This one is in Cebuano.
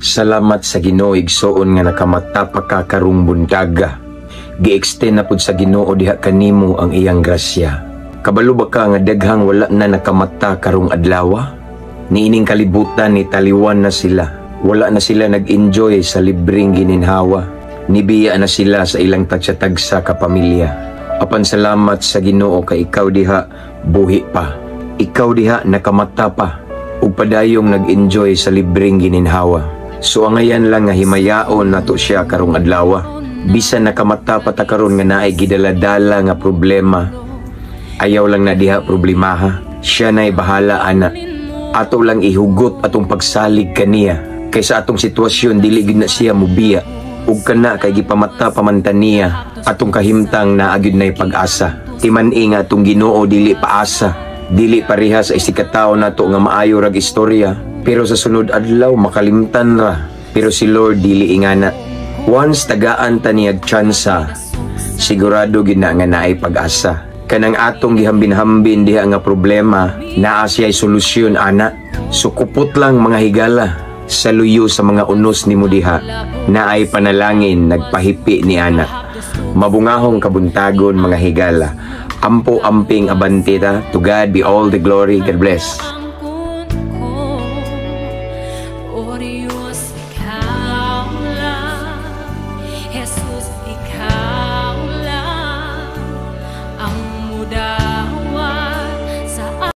Salamat sa Ginoo, igsoon, nga nakamata pa ka karong buntaga. Gi-extend na pud sa Ginoo diha kanimo ang iyang grasya. Kabalo ba ka nga daghang wala na nakamata karong adlawa? Niining kalibutan ni taliwan na sila. Wala na sila nag-enjoy sa libreng gininhawa. Nibiya na sila sa ilang tagsa-tagsa ka pamilya. Apan salamat sa Ginoo kay ikaw diha buhi pa. Ikaw diha nakamata pa ug padayong nag-enjoy sa libreng gininhawa. So angayan lang nga himayaon nato siya karong adlaw. Bisan nakamata pa ta karon nga naay gidaladala nga problema, ayaw lang na diha problemaha. Siya na'y bahala ana. Ato lang ihugot atong pagsalig kaniya. Kaysa atong sitwasyon, dili gyud na siya mubiya. Ug kana kay gipamata pa man ta niya, atong kahimtang naa gyud nay pag-asa. Timan-i nga atong Ginoo dili paasa. Dili pareha sa isigkatawo nato nga maayo rag istorya, pero sa sunod adlaw makalimtan ra. Pero si Lord dili ingana. Once tagaan ta niyag tsansa, sigurado gyud na nga naay pag-asa. Kanang atong gihambin-hambin diha nga problema, naa siya'y solusyon ana. So kupot lang, mga higala, sa luyo sa mga unos nimo diha, naay panalangin nagpahipi ni ana. Mabungahong kabuntagon, mga higala. Ampo, amping, abante ta. To God be all the glory. God bless. Angkon ko, O Diyos, ikaw lang. Jesus, ikaw lang ang muda.